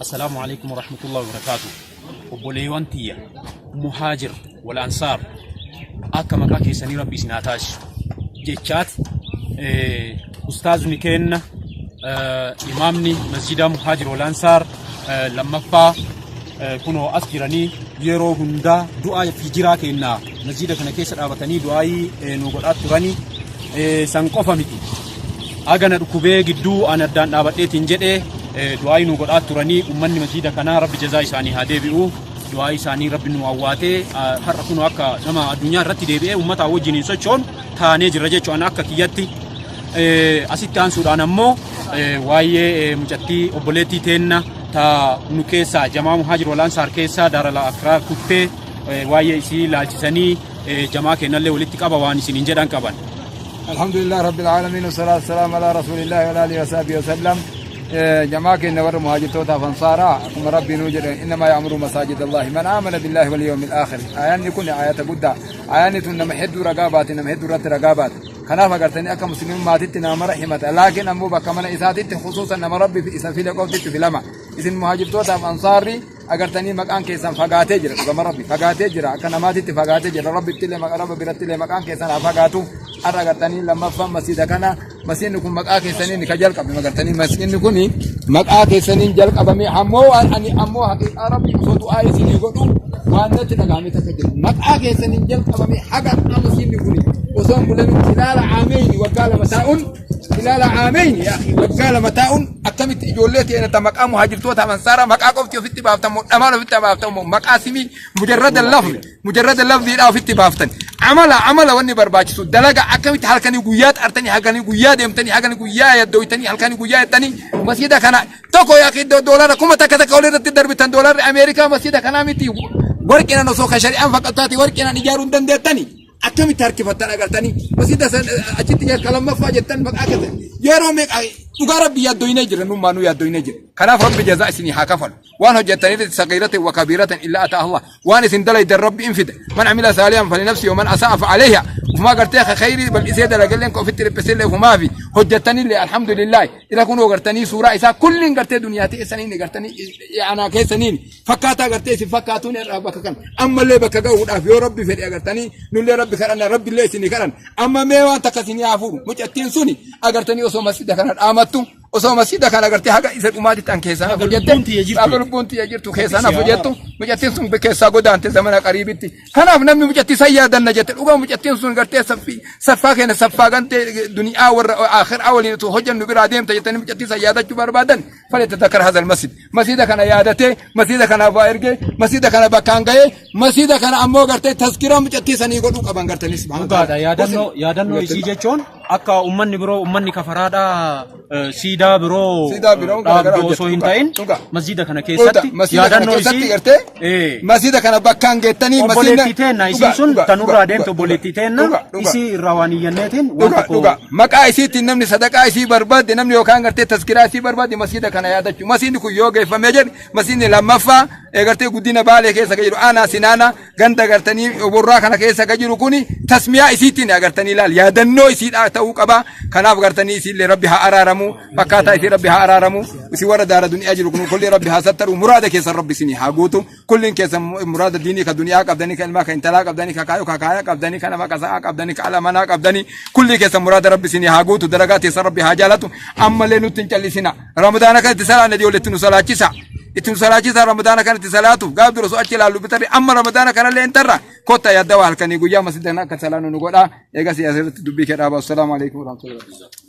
Assalaamu alaikum warahmatullahi wabarakaatu. Obboleewwan tiyya Muhaajir wal Ansaar, akka maqaa keessanii Rabbi isin haa taasisu jechaat, ustaazni keenna imaamni masjida Muhaajir wal Ansaar lammaffaa kunoo as jiranii, yeroo hundaa du'aa fi jiraa keenna masjida kana keessa dhaabatanii du'aayii nu godhaa turanii. San qofa miti, agana dhukkubee gidduu an addaan dhaabadheetiin jedhee du'aayii nu godhaa turanii. Ummanni masjida kanaa Rabbi jazaa isaanii haa deebi'u. Du'aa isaanii Rabbi nu awwaatee har'a kunoo akka nama addunyaa irratti deebi'ee ummata wajjin hin sochoon taanee jirra jechuun. Akka kiyyatti asitti aansuudhaan ammoo waa'ee mucattii obboleettii teenna ta nu keessaa jamaa Muhaajir wal Ansaar keessaa Daarala Akiraa kuttee, waa'ee isii laalchisanii jamaa kennallee walitti qaba waan isiniin jedhan qaban. الحمد لله رب العالمين، والصلاة والسلام على رسول الله وعلى آله وصحبه وسلم. جماعة كنا ور مهاجرتوتا فانصارا كما ربي نوجد: إنما يعمر مساجد الله من آمن بالله واليوم الآخر. آيان يكون آيات قدا، آيان نما هدو رقابات، نما هدو رت رقابات. Kanaaf agartanii akka muslimummaatitti nama rahimata, laakiin ammoo bakka mana isaatitti khusuusan nama Rabbi isa file qoftitti filama. Isin muhaajirtootaaf ansaarri agartanii maqaan keessan fagaatee jira. Dhugama Rabbi fagaatee jira, akka namaatitti fagaatee jira. Rabbitti illee, Rabbi biratti illee maqaan keessan haa fagaatu. Har'a agartanii lammaffaan masjida kana, masjidni kun maqaa keessaniin ka jalqabame. Agartanii masjidni kun maqaa keessaniin jalqabame. Ammoo ani ammoo haqiiqaa Rabbi osoo du'aa isinii godhu waan natti dhagahame takka jiru. Maqaa keessaniin jalqabame haga har'aa masjidni kun osoo hin bulamin خلال عامين, waggaa 2 taa'uun, خلال عامين يا أخي, waggaa 2 taa'uun akkamitti ijoollee ta'e ta maqaa muhaajirtoota ansaara maqaa qofti ofitti baaftan moo dhamaan ofitti baaftan moo maqaa simii مجرد اللفظ, مجرد lafziidhaa ofitti baaftan? Amala, amala wanni barbaachisu dalaga. Akkamitti halkanii guyyaa xartanii, halkanii guyyaa deemtanii, halkanii guyyaa yaddooytanii, halkanii guyyaa jettanii masjida kana tokko yaa akhi doolara 1000 takka olirratti darbitan? Doolarri Ameerikaa masjida kanaa miti. Warqinan osoo ka shari'aan faqattaati warqinan ijaaruu hin dandeettani. Akkamitti harkifattan? Agartanii masjida san achitti ka lammaffaa jettan maqaa keessan yeroo meeqa dhugaa Rabbi yaaddoynee jira, nummaa nu yaaddoynee jira. Kanaaf Rabbi jazaa isinii haa kafalu waan hojjettaniif. صغيرة وكبيرة إلا أتاها الله. Waan isin dalaydan Rabbi in fida. من عمل صالحا فلنفسه ومن أساء فعليها. Ufumaa gartee ka khayrii bal'isee dalagalleen ka ofitti dhiphisillee ufumaa fi hojjettanillee alhamdulillah. Ila kunoo gartanii suuraa isaa kulliin gartee duniyaa ta'e saniin gartanii anaa keessaniin fakkaataa gartee isin fakkaatuun irraa bakka kan ammallee bakka ga'uudhaaf yoo Rabbi fedhe agartanii nullee Rabbi kadhanna, Rabbillee isinii kadhan. Amma mee waan takka isinii hafuuru. Mucattiin suni agartanii osoo masjida kana dhaamattu, osoo masjida kana agartee haga isa dhumaatitti an keessaa hafu jette, lubbuun tiyya jirtu. Haga lubbuun tiyya jirtu keessaa hafu jettu, mucattiin sun keessaa godaante zamana qariibitti. Kanaaf namni mucattii san yaadanna jette, dhugaa mucattiin sun gartee saffii saffaa keenya saffaa gantee duniyaa warra akhiraa waliin utuu hojjennu biraa deemta jettanii mucattii san yaadachuu barbaadan, فليتذكر هذا المسجد. Masjida kana yaadatee, masjida kanaaf waa ergee, masjida kana bakkaan ga'ee, masjida kana ammoo gartee tazkiraa mucattii sanii godhuu qaban gartanii subhaana. Dhugaadha. Yaadannoo isii jechuun akka ummanni biroo, ummanni kafaraadhaa siidaa biroo siidaa biroo garaagaraa dhaabdu osoo hin hojjetu. ta'in Dhugaa. Masjida kana keessatti masjida kana yaadannoo keessatti isii gartee masjida kana bakkaan geettanii obboleettii teenna isiin sun tanurraa deemte, obboleettii teenna isii irraa waan iyyanneetiin waan tokko. Dhugaa maqaa isiitiin namni sadaqaa isii barbaadde, namni yookaan gartee taskiraa isii barbaadde, masjida kana yaadachuu. Masjidni kun yoo geeffamee jedhe, masjidni lammaffaa gartee guddina Baalee keessa ka jiru, aanaa Sinaana ganda gartanii oborraa kana keessa ka jiru kuni tasmiyaa isiitiin agartanii ilaal yaadannoo isiidhaa ta'uu qaba. Kanaaf gartanii isiillee Rabbi haa araaramu, fakkaataa isii Rabbi haa araaramu. Isii warra daara duniyaa jiru kun kulli Rabbi haa sattaru, muraada keessan Rabbi isinii haa guutu. Kulliin keessan muraada diinii ka duniyaa qabdanii, ka ilmaa, ka intalaa qabdanii, ka kaayoo, ka kaayaa qabdanii, ka nama kasa'aa qabdanii, ka ala manaa qabdanii, kulli keessan muraada Rabbi isinii haa guutu. Dalagaa teessan Rabbi haa jaalatu. Ammallee nutti hin callisina. Ramadaana kanatti salaanna, ijoollee itti nu salaachisa, itti nu salaachisa. Ramadaana kanatti salaatuuf gaaf dura achi ilaallu bitarri, amma Ramadaana kanallee hin tarra. Kotta yaaddawa halkanii guyyaa masjida kana akka salaannu nu godha. Eegas asirratti dubbii kee dhaaba. Assalaamu alaikum warahmatullahi wabarakatuh.